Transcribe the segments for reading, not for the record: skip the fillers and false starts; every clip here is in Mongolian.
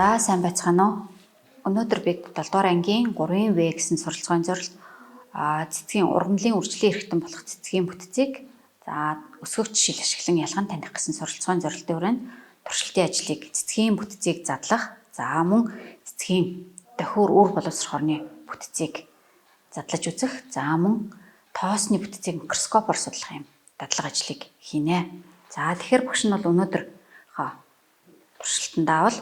За сайн байцгаана уу? Өнөөдөр бид 7 дугаар ангийн 3-ын В гэсэн суралцгааны зорилт цэцгийн ургамлын үржлийн эрхтэн болох цэцгийн бүтцийг за өсгөгч жишээл ашиглан ялган таних гэсэн суралцгааны зорилтын хүрээнд туршилтын ажлыг цэцгийн бүтцийг задлах, за мөн цэцгийн дохиур үр боловсрох орны бүтцийг задлаж үзэх, за мөн тоосны бүтцийг микроскопоор судлах юм дадлага ажлыг хийнэ. За тэгэхээр багш нь бол өнөөдөр туршилтандаа бол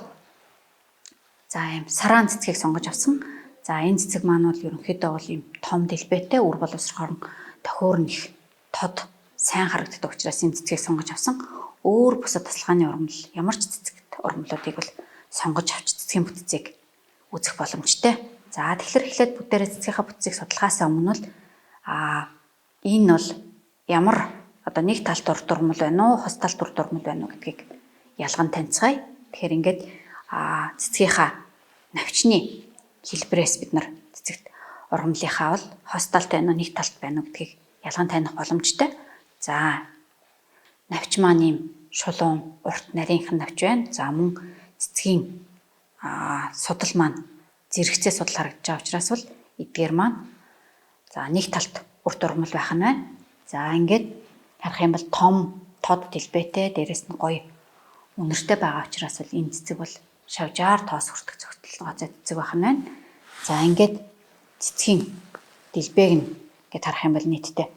за ийм сараан цэцгийг сонгож авсан. За энэ цэцэг маань бол ерөнхийдөө бол ийм том дэлбэтэй үр боловсрохоор тохиор нь их тод сайн харагддаг учраас энэ цэцгийг сонгож авсан. Өөр бусад тасалгааны ургамал ямар ч цэцэгт ургамлуудыг бол сонгож авч цэцгийн бүтцийг үзэх боломжтой. За тэгэхээр эхлээд бүгдээрээ цэцгийнхаа бүтцийг судлахаасаа өмнө бол энэ бол ямар одоо нэг талд урт ургамал байна уу, хос талд урт ургамал байна уу гэдгийг ялган танилцгаая. Тэгэхээр ингээд цэцгийнхаа навчны хэлбэрээс бид нар цэцэгт ургамлынхаа бол хос талд байна уу, нэг талд байна уу гэдгийг ялган таних боломжтой. За навч маань ийм шулуун урт нарийнхан навч байна. За мөн цэцгийн судал маань зэрэгцээ судал харагдаж байгаа учраас бол эдгээр маань за нэг талд урт ургамал байх нь байна. За ингээд харах юм бол том тод дэлбэтэй дээрэс нь гоё үнэртэй байгаа учраас бол энэ цэцэг бол шавжаар тоос хүртэх зөгтөл гоцой цэцэг байх нь байна. За ингээд цэцгийн дэлбээг нь ингээд харах юм бол нийтдээ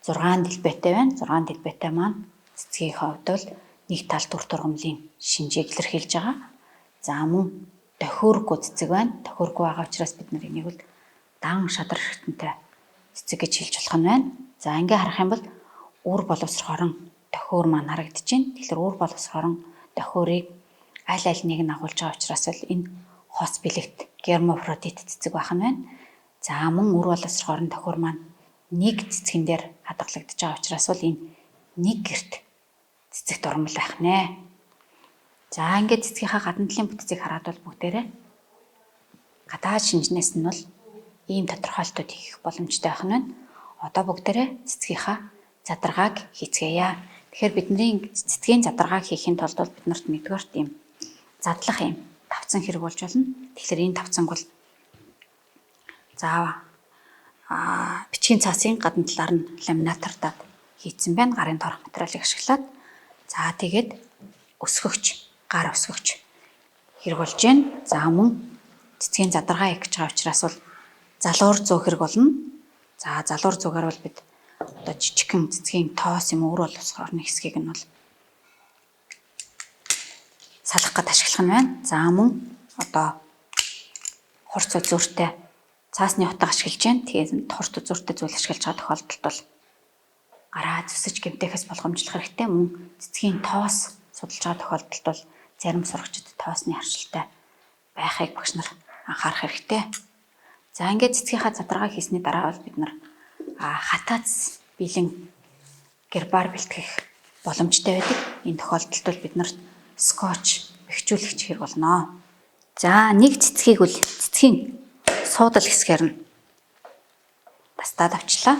6 дэлбэтэй байна. 6 дэлбэтэй маань цэцгийн хувьд бол нэг талд урт ургамлын шинжийг илэрхийлж байгаа. За мөн дохиургүй цэцэг байна. Дохиургүй байгаа учраас бид нар энийг бол дан шадар хэрэгтэнтэй цэцэг гэж хэлж болох нь байна. За ингээ харах юм бол үр боловсрохорон дохиур маань харагдаж байна. Тэгэхээр үр боловсрохорон дохиурыг аль аль нэг нь агуулж байгаа учраас л энэ хос бэлэгт гермафродит цэцэг байх нь байна. За мөн үр боловсрохорон дохиур маань нэг цэцгэн дээр хадгалагдаж байгаа учраас бол энэ нэг герт цэцэгт ургамал байх нэ. За ингээд цэцгийнхаа гадна талын бүтцийг хараад бол бүгдээрээ гадаад шинжнээс нь бол ийм тодорхойлтууд хийх боломжтой байх нь байна. Одоо бүгдээрээ цэцгийнхаа задаргааг хийцгээе. Тэгэхээр бидний цэцгийн задаргааг хийхин тулд бол бид нарт нэгдүгээрт ийм задлах ийм тавцан хэрэг болж болно. Тэгэхээр энэ тавцанг бол за бичгийн цаасын гадна талаар нь ламинатардаад хийцэн байна. Гарын торох материалыг ашиглаад за тэгээд өсгөгч, гар өсгөгч хэрэг болж байна. За мөн цэцгийн задаргаа хийх гэж байгаа учраас бол залуур зүү хэрэг болно. За залуур зүүгээр бол бид одоо жижигхэн цэцгийн тоос юм өөр боловсрох орны хэсгийг нь бол салах гээд ашиглах нь байна. За мөн одоо хурц үзүүртэй цаасны утга ашиглаж байна. Тэгээд хурц үзүүртэй зүйл ашиглаж байгаа тохиолдолд бол гараа зүсэж гэмтээхээс болгоомжлох хэрэгтэй. Мөн цэцгийн тоос судалж байгаа тохиолдолд бол зарим сурагчид тоосны харшилтай байхыг багш нар анхаарах хэрэгтэй. За ингээд цэцгийнхаа задаргаа хийсний дараа бол бид нар хатаац бэлэн гербар бэлтгэх боломжтой байдаг. Энэ тохиолдолд бол бид нарт скотч бэхжүүлэгч хэрэг болно. За нэг цэцгийг бол цэцгийн суудал хэсгээр нь тастаад авчлаа.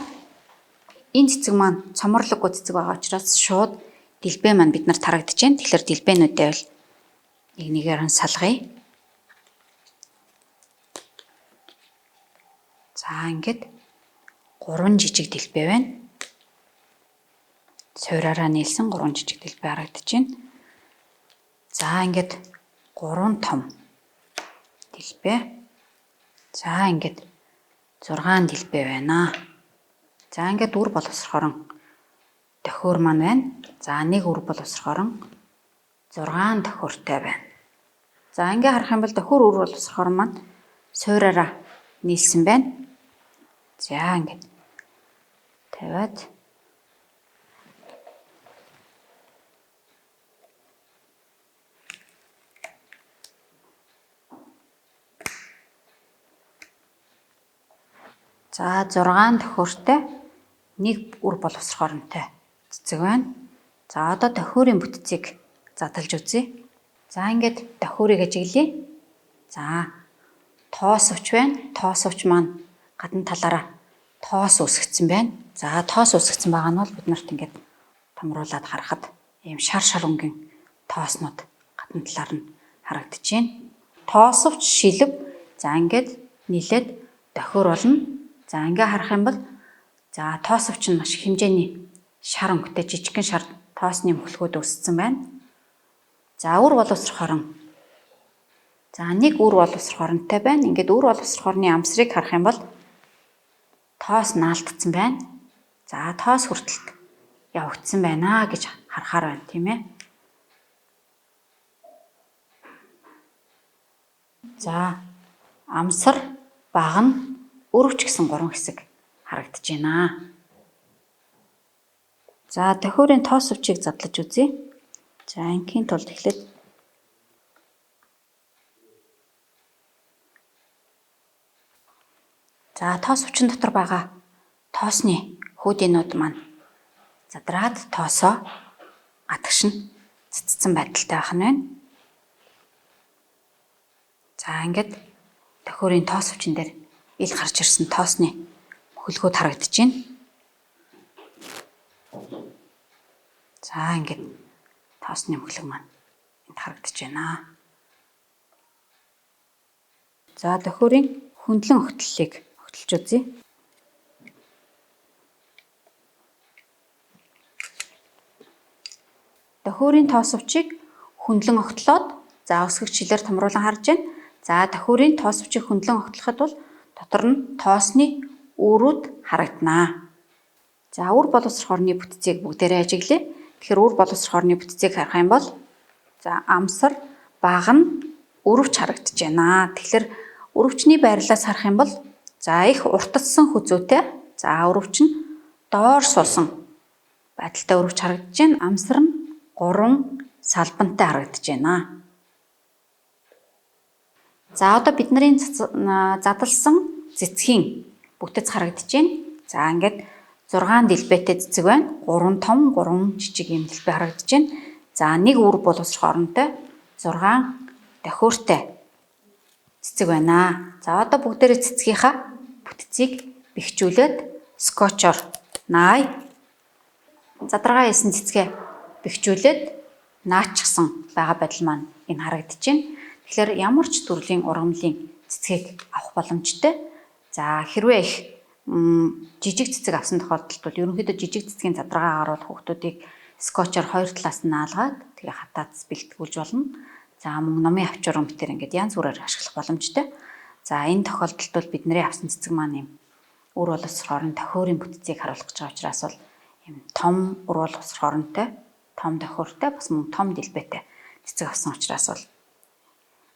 Энэ цэцэг маань цоморлоггүй цэцэг байгаа учраас шууд дэлбэ маань бид нарт харагдаж байна. Тэгэхээр дэлбэнүүдээ бол нэг нэгээр нь салгая. За ингээд 3 жижиг дэлбэ байна. Суураараа нийлсэн 3 жижиг дэлбэ харагдаж байна. За ингээд 3 том дэлбэ. За ингээд 6 дэлбэ байна. За ингээд үр боловсрохорон дохиур маань байна. За нэг үр боловсрохорон 6 дохиуртай байна. За ингээд харах юм бол дохиур үр боловсрохорон маань суураараа нийлсэн байна. За ингээд тавиад за 6 дохиуртай нэг үр боловсрохоронтой цэцэг байна. За одоо дохиурын бүтцийг задлж үзье. За ингээд дохиурыг ажиглая. За тоос өвч байна. Тоос өвч маань гадна талаараа тоос үүсгэсэн байна. За тоос үүсгэсэн байгаа нь бол бид нарт ингээд томруулаад харахад ийм шар шар өнгийн тооснууд гадна талаар нь харагдаж байна. Тоосовч шилэв. За ингээд нийлээд дохиор болно. За ингээ харах юм бол за тоосовч нь маш их хэмжээний шар өнгөтэй жижигхэн шар тоосны мөхлгүүд өссөн байна. За үр боловсрох хорон. За нэг үр боловсрох хоронтой байна. Ингээд үр боловсрох хорны амсрыг харах юм бол тоос наалтцсан байна. За тоос хүртэлт явагдсан байна гэж харахаар байна, тийм ээ. За амсар, баг нь өрөвч гэсэн гурван хэсэг харагдаж байна. За тохиорын тоос өвчийг задлаж үзье. За ингийн тулд эхлээд за тоос өвчин дотор байгаа тоосны хүүдийнүүд маань задраад тоосоо гадагш нь цэцсэн байдалтай байх нь байна. За ингээд тохиорын тоос өвчин дээр ил гарч ирсэн тоосны мөхөлгүүд харагдаж байна. За ингээд тоосны мөхлөг маань энд харагдаж байна. За тохиорын хөндлөн огтлолыг огтлж үзье. Тохиорын тоосвчийг хөндлөн огтлоод за өсгөх чилээр томруулан харж байна. За тохиорын тоосвчийг хөндлөн огтлоход бол дотор нь тоосны үүрүүд харагданаа. За үр боловсрох орны бүтцийг бүгдээрээ ажиглая. Тэгэхээр үр боловсрох орны бүтцийг харах юм бол за амсар, баг нь өрөвч харагдаж байна. Тэгэхээр өрөвчний байрлалаас харах юм бол за их уртассан хүзүүтэй за өрөвч нь доор суусан байдалтай өрөвч харагдаж байна. Амсар нь 3 салбантай харагдаж байна. За одоо бидний задлсан цэцгийн бүтэц харагдаж байна. За ингээд 6 дэлбэтэй цэцэг байна. 3 том, 3 жижиг юм дэлбэ харагдаж байна. За нэг үр боловсрох оронтой 6 дохиортой цэцэг байна. За одоо бүгдээрээ цэцгийнхаа бүтцийг бэхжүүлээд скотчоор наая. Задаргаа хийсэн цэцгээ бэхжүүлээд наачихсан байгаа байдал маань энэ харагдаж байна. Тэгэхээр ямар ч төрлийн ургамлын цэцгийг авах боломжтой. За хэрвээ их жижиг цэцэг авсан тохиолдолд бол ерөнхийдөө жижиг цэцгийн задаргаа гарвал хүүхдүүдийг скотчоор хоёр талаас нь наалгаад тэгээ хатаац бэлтгүүлж болно. За мөн номын авчууран битэр ингээд янз бүрээр ашиглах боломжтой. За энэ тохиолдолд бол бидний авсан цэцэг маань юм үр боловсрох орон тохиорын бүтцийг харуулах гэж байгаа учраас бол юм том үр боловсрох оронтой, том тохиортой бас мөн том дэлбэтэй цэцэг авсан учраас бол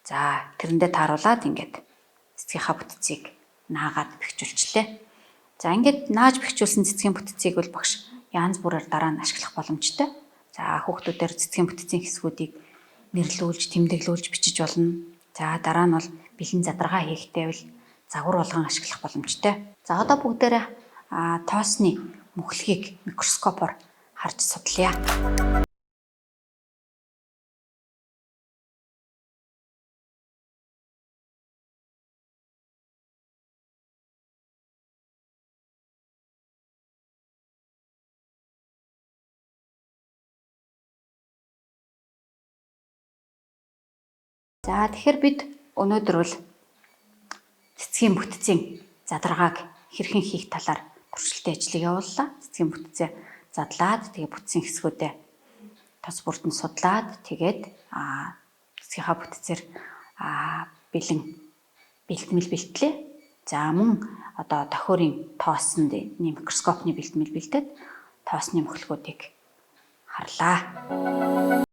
за тэрэндээ тааруулаад ингээд цэцгийнхаа бүтцийг наагаад бэхжүүлчлээ. За ингээд нааж бэхжүүлсэн цэцгийн бүтцийг бол багш янз бүрээр дараа нь ашиглах боломжтой. За хүүхдүүдээр цэцгийн бүтцийн хэсгүүдийг нэрлүүлж, тэмдэглүүлж бичиж болно. За дараа нь бол бэлэн задаргаа хийхдээ бол загвар болгон ашиглах боломжтой. За одоо бүгдээрээ тоосны мөхлөгийг микроскопоор харж судлая. За тэгэхээр бид өнөөдөр бол цэцгийн бүтцийн задаргааг хэрхэн хийх талаар туршилтын ажлыг явууллаа. Цэцгийн бүтцээ задлаад тэгээ бүтцийн хэсгүүдээ тос бүртэн судлаад тэгээд цэцгийнхаа бүтцээр бэлэн бэлтгэл бэлтлээ. За мөн одоо тохиорын тоосны микроскопны бэлтгэл бэлдээд тоосны мөхлгүүдийг харлаа.